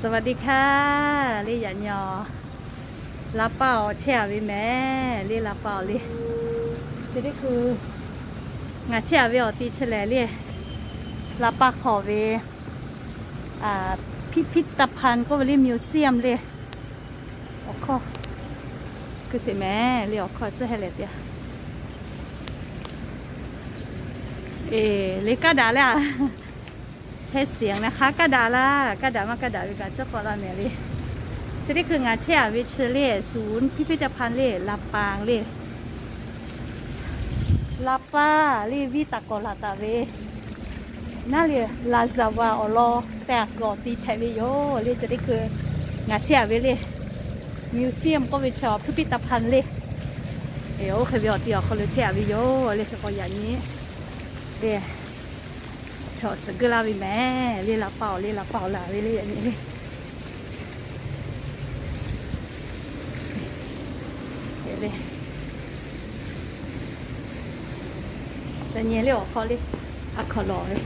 สวัสดีค่ะ le yaꞈ nyi-a, laˇ paˆ awˬ chehˇ-a ve mehˍ le, laˇ paˆ awˬ le. Chi teˇ hkui ngaˬ chehˇ-a ve awˬ ti chi lehˬ le, laˇ paˆ hk'aw ve พิพิธภัณฑ์ k'oˆ ve le, museum le. Awˬ hkawˇ kuˬ sheˍ mehˍ le, awˬ hkawˇ tcuhˉ hehˉ leh teˇ-a. Eˬ, le kaˇ daꞈ le-a. Heh siˍ na hk'a kaˇ daꞈ laˇ, kaˇ daꞈ maˇ kaˇ daꞈ ve kaꞈ tcuhˉ k'awꞈ la mehˍ le. Chi teˇ hkui ngaˬ chehˇ-a ve chi le, ศูนย์พิพิธภัณฑ์ le, laˇ paˆ le. Laˇ paˆ le, viˉ taˍ kawˍ laˬ taˍ ve naˉ le, laˍzaˍvaˍ awˬ lawn tehꞈ k'awꞈ ti hpehꞈ ve yoˬ le. Chi teˇ hkui ngaˬ chehˇ-a ve le, museum k'oˆ ve chi awˬ พิพิธภัณฑ์ le. Eˬ, oˇ hk'e ve awˬ ti awˬ hk'aw lo chehˇ-a ve yoˬ le. Chi k'awꞈ yaꞈ nyi le, chaw suhˍ geuˆ laˇ ve mehˍ le, laˇ paˆ awˬ le, laˇ paˆ awˬ laˬ ve le, yaꞈ nyi le. Yaꞈ nyi le awˬ hk'aw le, a hkaw lawˬ ve.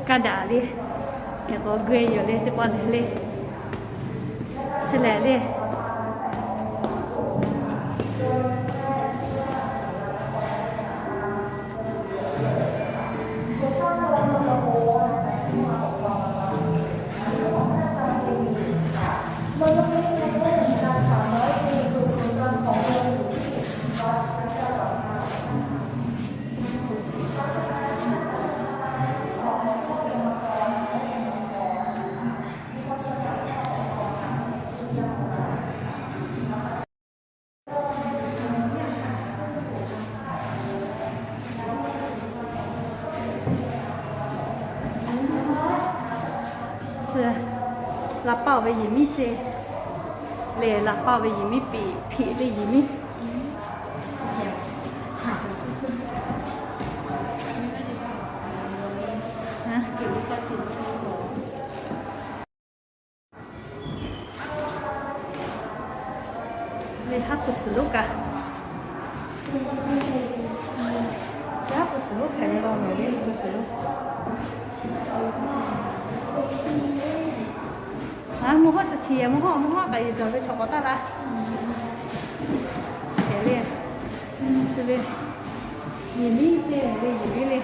Kaˇ daꞈ le, yaꞈ k'aw gui yoˬ le, teˇ pawˆ lehˬ le. Chi lehˬ le, laˇ paˆ ve yehˬ miˉ ceˇ le, laˇ paˆ ve yehˬ miˉ piˍ, hpiꞈ le yehˬ miˉ. Ve haˉ pui suhˍ lonˉ kaꞈ, ve haˉ pui suhˍ lonˉ hpehꞈ ve la mehˍ le, pui suhˍ lonˉ. Mvuhˇ hawˉ tcuh chi yehˬ, mvuhˇ hawˉ, mvuhˇ hawˉ kaꞈ yehˬ cawˬ ve chaw k'awꞈ taˇ la. Hk'e le, chi ve yehˬ miˉ ceˇ ve yehˬ miˉ le.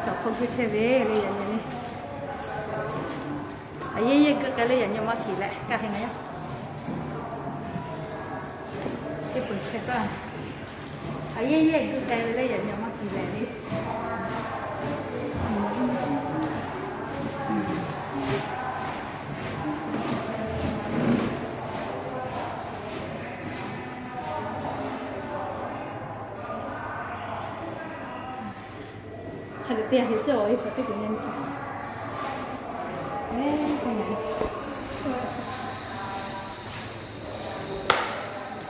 Chaw hk'aw gui chehˇ ve le, yaꞈ nyi le. A yehˬ yehˬ gui k'ai le, yaꞈ nyi maˇ hkiˬ leh kaˇ hk'e na yaˇ. Teˇ peuˬ chehˇ kaˇ. A yehˬ yehˬ gui k'ai ve le, yaꞈ nyi maˇ hkiˬ leh le. Hk'a dehꞈ te a heꞈ cawˇ ve chaw teˇ hpaˍ nyi suhˍ.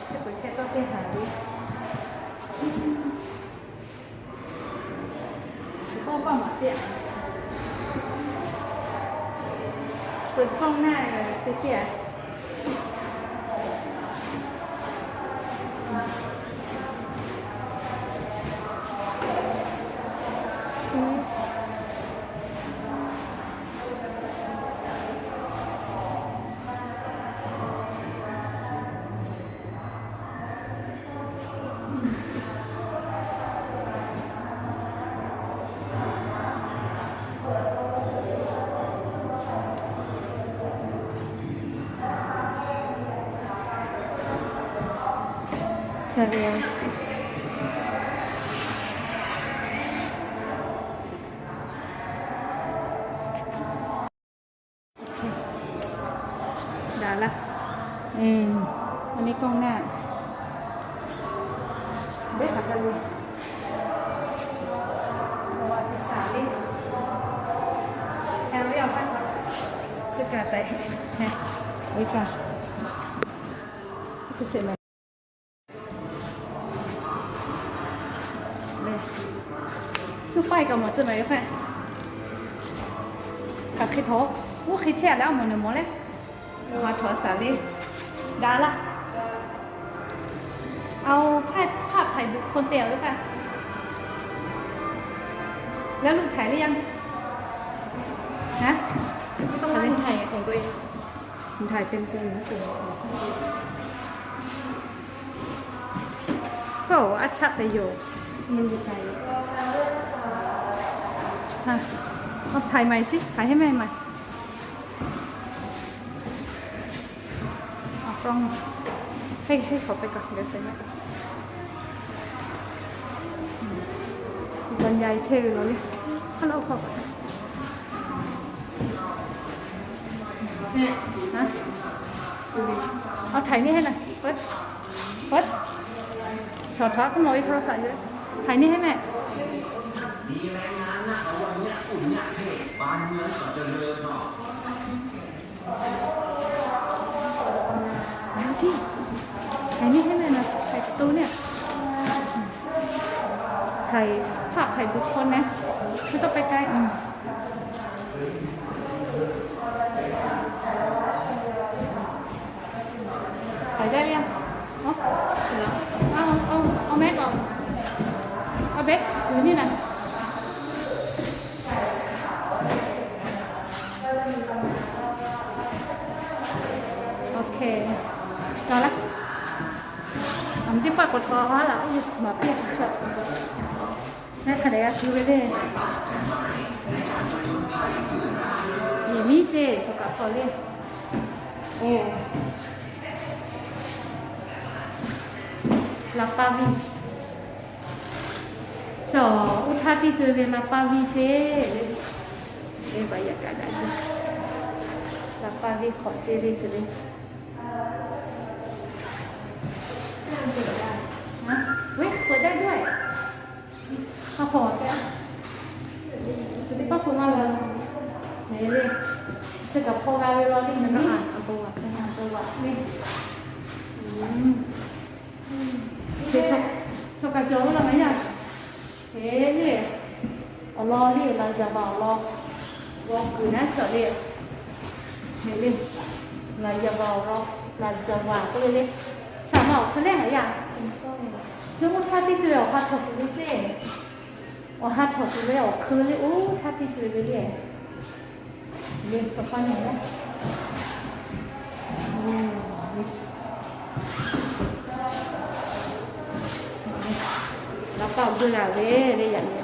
Teˇ peuˬ chehˇ tawˇ teˇ haˍ le. Pawˆ pawˆ maˍ teˇ, peuˬ pawˆ naˇ teˇ teˇ. Daꞈ laˇ. Anˇ nyi kawˆ naˇ. Beˉ hk'aˬ hk'e le. Awˬ a ti saˍ le. Hk'e ve awˬ hk'aˇ, chi kaꞈ tehꞈ, hk'e ve kaꞈ, teˇ hkui sheˍ mehˍ. Kaꞈ mawˬ tcuh maˍ ve hk'e, hk'aˬ hk'e htaꞈ, oˇ hk'e chehˇ leh a mawˬ nawˬ mawˬ le. Maˍ htawnˍ saˍ le. Daꞈ laˇ. Ao, hpaˆ hpaˆ hpaiˍ bu hk'aw te ve hpaˆ. แล้วลูกถ่ายหรือยัง ฮะ ไม่ต้องไล่ ถ่ายของตัวเอง ถ่ายเต็มตัวอยู่นะ โอ้ อัจฉริยะ มันอยู่ไกล อ่ะ เอาถ่ายใหม่สิ ถ่ายให้แม่ใหม่ เอากล้อง ให้ ให้เขาไปก่อน เดี๋ยวใส่แม่ก่อน บรรยายเท่เลยเราเนี่ย ฮัลโหล ขอบคุณ เนี่ย ฮะ เอาถ่ายนี่ให้หน่อย เปิด เปิด ถอด ถอด ก็มองไอ้โทรศัพท์อยู่ ถ่ายนี่ให้แม่ ถ่ายนี่ให้แม่หน่อย ถ่ายสตูเนี่ย ถ่ายภาพ ถ่ายบุคคลนะ ไม่ต้องไปไกล อืม ถ่ายได้หรือยัง เอ้า เดี๋ยว เอา เอา เอาแม็กออก เอาเบสถือนี่หน่อย โอเค พอละ ꓮꓽ ꓟ ꓔꓲ ꓑ ꓗꓪ ꓕꓳ ꓡ ꓟꓽ ꓑꓬ ꓢꓴ ꓠꓯꓸ ꓕꓯ ꓡꓰ ꓮ ꓘꓶꓻ ꓡꓰ ꓬꓲꓼ ꓟꓲ ꓚꓰ ꓞꓳ ꓗꓽ ꓘꓳ ꓡꓰ ꓳ ꓡ ꓑ ꓪꓲ ꓞꓳ ꓪꓴꓸ ꓕ ꓔꓲ ꓚꓱ ꓡꓰ ꓡ ꓑ ꓪꓲ ꓚꓰ ꓡꓰ ꓐꓯ ꓬꓯꓼ ꓗꓽ ꓙ ꓙꓲ ꓡ ꓑ ꓪꓲ ꓘꓳ ꓚꓰ ꓡꓰ ꓞꓲ ꓡꓰ ꓪꓰ ꓗꓪ ꓓꓯ ꓓꓴ ꓮꓽ ꓧꓪ ꓔꓯ ꓢꓲ ꓔꓲ ꓑ ꓘꓳ ꓥ ꓡ ꓡ ꓠꓬꓲ ꓡꓰ ꓞꓲ ꓗꓽ ꓒꓳ ꓥ ꓡ ꓡ ꓡ ꓠꓬꓲ ꓡꓰ ꓞꓳ ꓗꓽ ꓚꓬꓴ ꓡ ꓥ ꓬꓰ ꓕꓲ ꓞꓳ ꓗꓽ ꓚꓬꓴ ꓡ ꓥ ꓬꓰ ꓕꓲ ꓡꓰ ꓮ ꓡꓳ ꓡꓰ ꓡ ꓤ ꓪ ꓮ ꓡꓳ ꓪ ꓗꓷ ꓠꓹ ꓛꓳ ꓡꓰ ꓡꓰ ꓡ ꓤ ꓪ ꓮ ꓡꓳ ꓡ ꓤ ꓪ ꓗꓷ ꓡꓰ ꓞꓳ ꓟ ꓪ ꓘꓴ ꓡꓯ ꓥ ꓬꓰ ꓞꓳ ꓪ ꓕ ꓔꓲ ꓚꓱ ꓪ ꓕ ꓕꓳ ꓗꓷ ꓡꓰ ꓝꓲ ꓪ ꓕ ꓕꓳ ꓗꓷ ꓡꓰ ꓪ ꓘꓶ ꓡꓰ ꓪ ꓕ ꓔꓲ ꓚꓱ ꓡꓰ ꓡꓰ ꓡꓰ ꓞꓳ ꓗꓪ ꓠꓬꓲ ꓡ ꓡ ꓑ ꓪ ꓡ ꓪꓰ ꓡꓰ ꓬꓯꓼ ꓡꓰ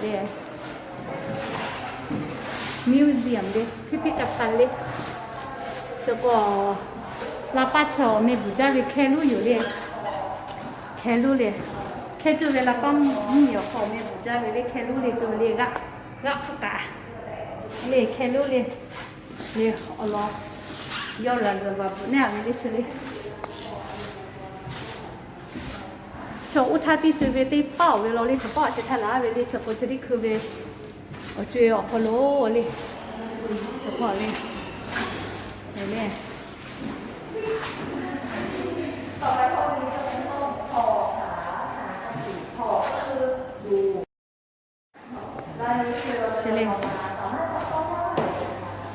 ꓡꓰ museum ꓡꓰ ꓒꓲ ꓒꓲ ꓗ ꓒ ꓡꓰ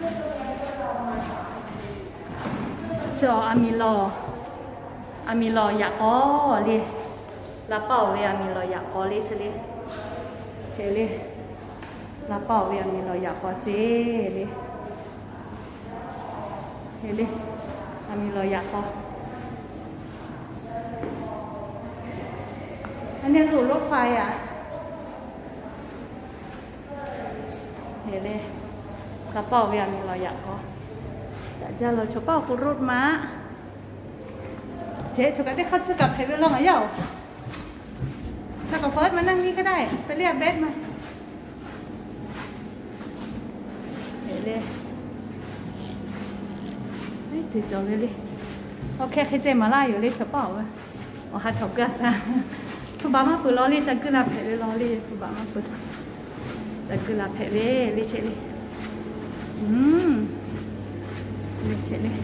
ꓞꓳ ꓗꓪ ꓡ ꓑ ꓞꓳ ꓟꓬꓱ ꓐꓴ ꓙ ꓡꓰ ꓘꓯ ꓡꓳ ꓣꓳ ꓡꓰ ꓘꓯ ꓡꓳ ꓡꓰ ꓘꓯ ꓚꓳ ꓡꓰ ꓡ ꓑ ꓟꓬꓱ ꓧꓪ ꓟꓬꓱ ꓐꓴ ꓙ ꓡꓰ ꓘꓯ ꓡꓳ ꓡꓰ ꓚꓳ ꓡꓰ ꓥ ꓥ ꓒꓴ ꓗ ꓡꓰ ꓘꓯ ꓡꓳ ꓡꓰ ꓡꓰ ꓮ ꓡꓳ ꓬꓳ ꓡ ꓤ ꓪ ꓐꓴ ꓠꓯꓸ ꓡꓰ ꓞꓳ ꓡꓰ ꓞꓳ ꓪꓴꓸ ꓕ ꓔꓲ ꓚꓱ ꓐꓰ ꓔꓲ ꓑ ꓪꓰ ꓡꓳ ꓡꓰ ꓞꓳ ꓑ ꓛꓲ ꓕ ꓡ ꓐꓰ ꓡꓰ ꓞꓳ ꓗꓳ ꓛꓲ ꓡꓲ ꓘꓶ ꓐꓰ ꓮꓽ ꓚꓱ ꓮꓽ ꓘꓳ ꓡꓳ ꓡꓰ ꓞꓳ ꓑ ꓡꓰ ꓡꓰ ꓞꓲ ꓡꓰ ꓞꓳ ꓮ ꓟꓲ ꓡꓳ ꓮ ꓟꓲ ꓡꓳ ꓬꓯꓼ ꓗꓳ ꓡꓰ ꓡ ꓑ ꓪꓰ ꓮ ꓟꓲ ꓡꓳ ꓬꓯꓼ ꓗꓳ ꓡꓰ ꓞꓲ ꓡꓰ ꓡꓰ ꓡ ꓑ ꓪꓰ ꓮ ꓟꓲ ꓡꓳ ꓬꓯꓼ ꓗꓳ ꓝꓲ ꓡꓰ ꓡꓰ ꓡ ꓟꓲ ꓡꓳ ꓬꓯꓼ ꓗꓳ ꓮ ꓠꓬ ꓡꓳ ꓡꓳ ꓒ ꓬꓰ ꓡꓰ ꓡ ꓑ ꓪꓰ ꓮ ꓟꓲ ꓡꓳ ꓬꓯꓼ ꓗꓳ ꓙꓽ ꓙ ꓡꓳ ꓞꓳ ꓑ ꓗꓳ ꓣꓳ ꓟ ꓕꓲ ꓞꓳ ꓗꓽ ꓔꓯ ꓘꓹ ꓝꓲ ꓗꓽ ꓒꓯꓼ ꓡ ꓥ ꓬꓰ ꓕꓯ ꓗꓽ ꓒꓯꓼ ꓟ ꓠꓸ ꓠꓲꓹ ꓗꓷ ꓓꓯ ꓒꓯꓼ ꓡꓰ ꓐꓯ ꓟ ꓡꓰ ꓝꓲ ꓚꓳ ꓡꓰ ꓡꓰ ꓮ ꓘꓹ ꓘꓹ ꓚꓰ ꓟ ꓡ ꓣꓳ ꓡꓰ ꓞꓳ ꓑ ꓪꓰ ꓮ ꓦ ꓕꓳ ꓗꓷ ꓢ ꓒꓴ ꓐꓽ ꓟꓸ ꓑꓶ ꓡꓳ ꓡꓰ ꓚ ꓖꓶ ꓡ ꓒꓯꓼ ꓡꓰ ꓡꓳ ꓡꓰ ꓒꓴ ꓐꓽ ꓟꓸ ꓑꓶ ꓚ ꓖꓶ ꓡ ꓒꓯꓼ ꓡꓰ ꓡꓰ ꓛꓰ ꓡꓰ ꓡꓰ ꓛꓰ ꓡꓰ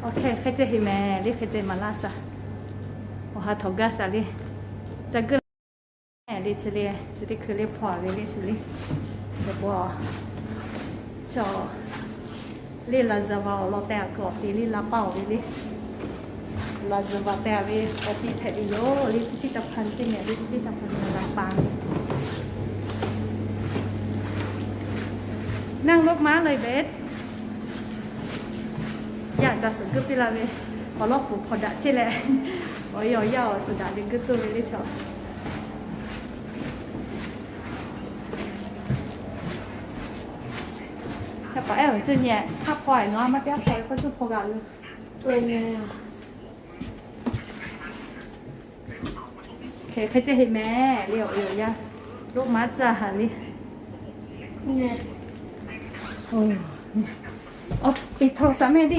Awˬ hk'e hk'e ceh heˆ mehˍ le, hk'e ceh maˍ laˇ shaˍ. Awˬ ha htawnˍ gaˇ shaˍ le. Ca geuˆ la le, chi le, chi teˇ hkui le hpaw ve le shu le. Dehꞈ pa, chaw le, laˍ zuhˬ vaˬ awˬ lawn tehꞈ a kuiˬ awˬ te le, laˍ paˇ awˬ ve le. Laˍ zuhˬ vaˬ tehꞈ ve awˬ te hpehꞈ ve yoˬ le, พิพิธภัณฑ์ ceh mehˍ le, พิพิธภัณฑ์ laˍ paˇ ve. นั่งรถม้าเลยเบส Yaˇ ca suhˍ geuˆ piˇ la ve, awˬ lawˉ pfuhˍ hpawnˬ daꞈ chehˇ leh, awˬ e awˬ yaˇ awˬ suhˍ daꞈ ve geuˆ tuˬ ve le chaw. Hk'e paˍ ehˉ awˬ ceuˬ nyi, hk'aˆ hpaw-e nawˬ a maˇ te hk'aˆ hpaw-e k'oˆ tuˬ hpaw g'a ve. Hk'e hk'e ceh heˆ mehˍ le, awˬ e awˬ yaˇ รถม้า caˇ haˍ le. Awˬ, ปิดโทรศัพท์แม่ดิ